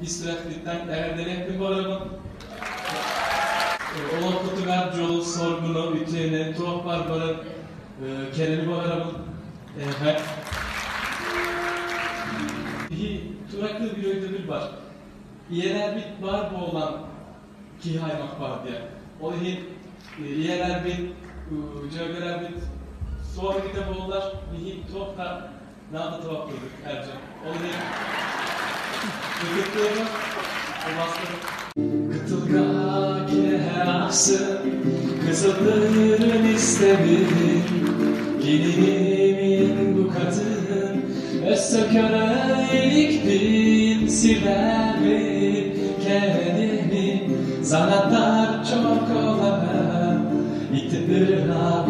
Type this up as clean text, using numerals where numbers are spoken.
Ис сүрэхпиттэн эҕэрдэлиэхпин баҕарабын. Олохпутугар дьолу, соргуну, үтүөнү, туох баар бары кэрэни баҕарабын. Эһэ. Биһи туракты bir өйдөбүл бар. Ийэлэрбит бар буолан киһи аймах бар диэн. Ол иһин ийэлэрбит, дьүөгэлэрбит суох эбитэ буоллар, биһи туох да наада туох курдук эр дьон. Ол иһин ытыктыыбын, убаастыыбын. Кытылга киэһэ ахсын кызыллырын истэбин, Кинини мин букатын өссө көрө иликпин, силээбин, кэрэними санатар чоколана, итирга.